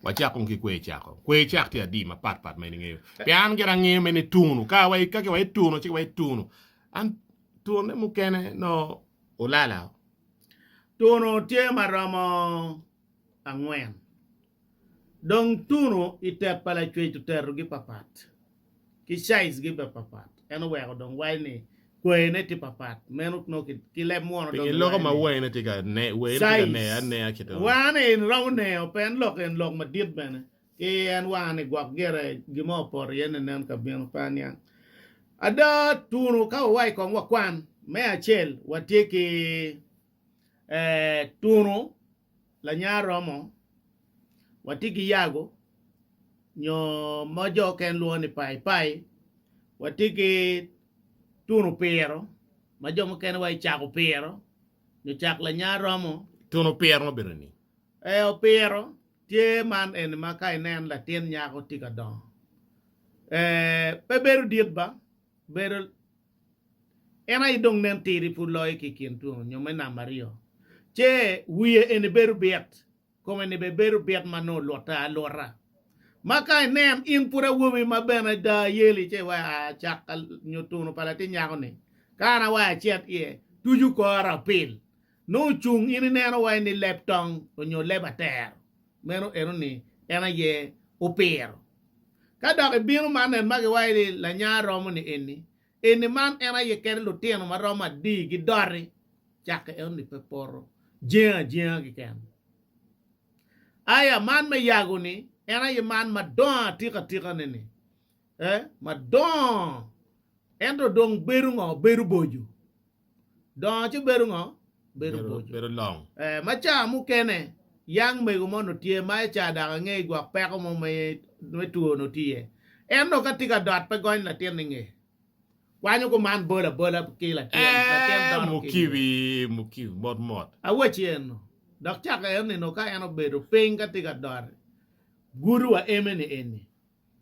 Wacak kong ki kwer cako. Kwer cak tye adi mapat pat ma in ingeyo. Pien an gira angeyo me ni tunu. Ka wa ka kiwaco tunu ci kiwaco tunu. An tune mukene no olala. Tunu tye ma romo angwen. Dong tunu i tet pa Lacwec otetogi papat, ki size gi bene papat. En oweko dong waco ni kwayine tye papat. Meno nongo ki leb mwono dong Pingo iloko giwaco ma ni wayine tye ka ne, wayine tye ka size. ne aneya kit eno? Wan eni romo neyo pe en lok en lok madit bene. Ki en wanga ni gwok gire gin mo opoto iye ni nen ka bino pe aniang. Ada tunu ka wawaco kong wakwan me acel watye ki eh, tunu lanya romo, watye ki yago nyo ma jo okene lwongo ni paipai, watye ki tunu piro ma jo mukene waco cako piro nyo cak lanya romo. Tunu piro obedo ni? Ee opiro tye man eni ma ka inen latin nyako tye ka dongo ee pe bedo dit ba bedo En aye dong nen tidi pud loyo ki i kin two nyo me namba aryo. Ce wiye eni bedo bit, kome ni bene bedo bit ma nongo olutte aluta. Ma ka inen in pud awobi ma bene da yeli ce iwaco aa cak nyo tunu pa latin nyako ni ka an awaco acit iye tucu kora opil nongo ocung in ineno wai ni leb tong onyo leb atero meno eno ni en aye opiro. Ka dok ibino man en ma giwaco ni lanya romo ni eni Eni man en aye kede lutino ma romo adi gidoti cakke enoni pe poto, jengo ajenga keken. Aya man me yago ni en aye man madongo atika atika ne ni, eh, madongo ento dong bedo ngo? Bedo boco. Dongo ci bedo ngo? Bedo boco. Bedo long. Eh, ma ca mukene yang mego mo nongo tye ma ca dok ange gwok peko mo me, me two nongo tye iye. En nongo ka tye ka dot pe gony latin i nge. Kwanyo kuman bolo abola ki latin, latin Eh, doto ki i nge. mukibi, mukibi, mot mot. Awacci eno, dok caka eno-ni nongo ka en obedo piny ka tye ka dot, gudo wa eme ni eni.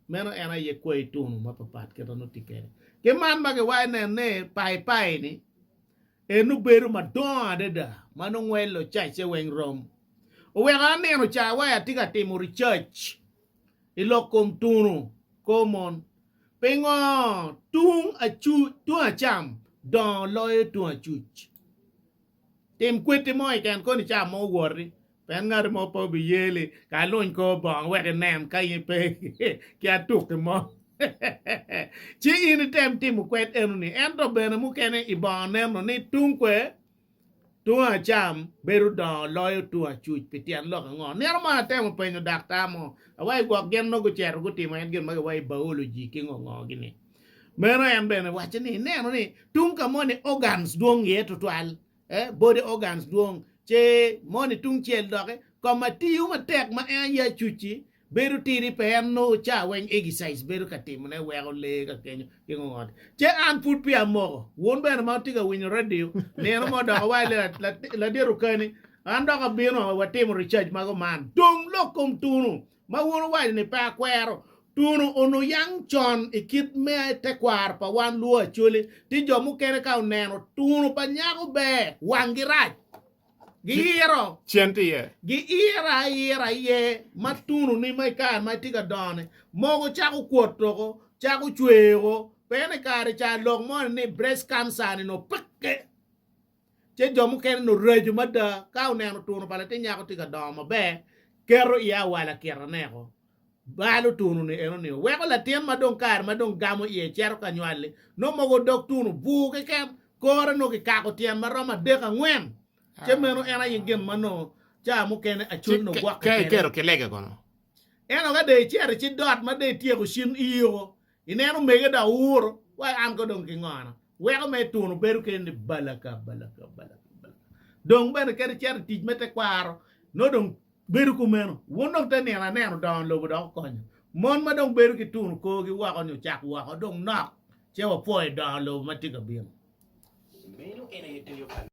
Meno en aye kwai tunu mapapat kit ma nongo tye kwede. Ki man ma giwaco nen ni paipai-ni, eno bedo madongo adada ma nongo ngwelo cacce weng rom. Oweko anino ca wai atye ka timo research i lok kom tunu kor mon. Pingo tung acuc, tung acam dongo loyo tung acuc? Tim kweddi mo keken koni ca mo owoti Pien ngati mo pe obiyeli ka aluny kor bongo wek inen ka in pe ki atukki mo. Ci in item timo kwed enoni. Ento bene mukene i bongo neno ni tung kwe tung acam bedo dongo loyo tung acuc pi tyen lok ango? Nino mo atemo penyo daktar mo awaci gwok gin nongo gucito gutimo en gin ma giwaco biology ki ngo ngo gini. Meno en bene wacce ni ineno ni tung ka moni organs dwong iye tutwal. Eh, body organs dwong, ce moni tung cel doki, kom ma tiyo matek ma en aye acuc-ci bedo tidi pe en nongo ca weng exercise bedo ka timone weko lee ka kenyo ki ngongot. Ce an pud peya amoko, wun bene ma wutye ka winyo radio, nino mo dok awaco ni ladit Okani, an dok abino watimo research ma kuman. Dong lok kom tunu Ma wun wuwaco ni pe akwero. Tunu onongo yang con i kit me tekwaro pa wan Luo Acholi, ti jo mukene ka oneno tunu pa nyako ber, wanggi rac. Giiro. Cen tye iye. Giiro aira iye ma tunu ni ma i kare ma itye ka dongo ni mogo cako kwot woko, cako cwer woko. Pien i kare ca lok moni ni breast cancer ni nongo peke. Ci jo mukene nongo raco mada ka oneno tunu pa latin nyako tye ka dongo maber, keto iye awala kitaneko, balo tunu-ni enoni-o. Weko latin ma dong kare ma dong gamo iye cito ka nywal-li, nongo mogo dog tunu bur keken, kore nongo kikako tyen ma romo adek angwen. Ci meno en aye gin ma nongo ca mukene Ci acol nongo gwokke ka kwede. iketo kilega kono? Ento ka dong icito ci dot ma dong ityeko cin iyiko, Ineno omege dok owuro, wai an ko dong kingona. Weko me tunu bedo kene ni balaka, balaka, balaka, balaka. Dong bene kadi icito i tic me tekwaro, nongo dong bedo kumeno. Wun dong te nino aneno dongo lobo dok okonyo. Mon ma dong bedo ki tunu korgi woko ni ocak woko dong nok, ce wapwoyo dongo lobo ma tye ka bino. Meno en aye deyo pa.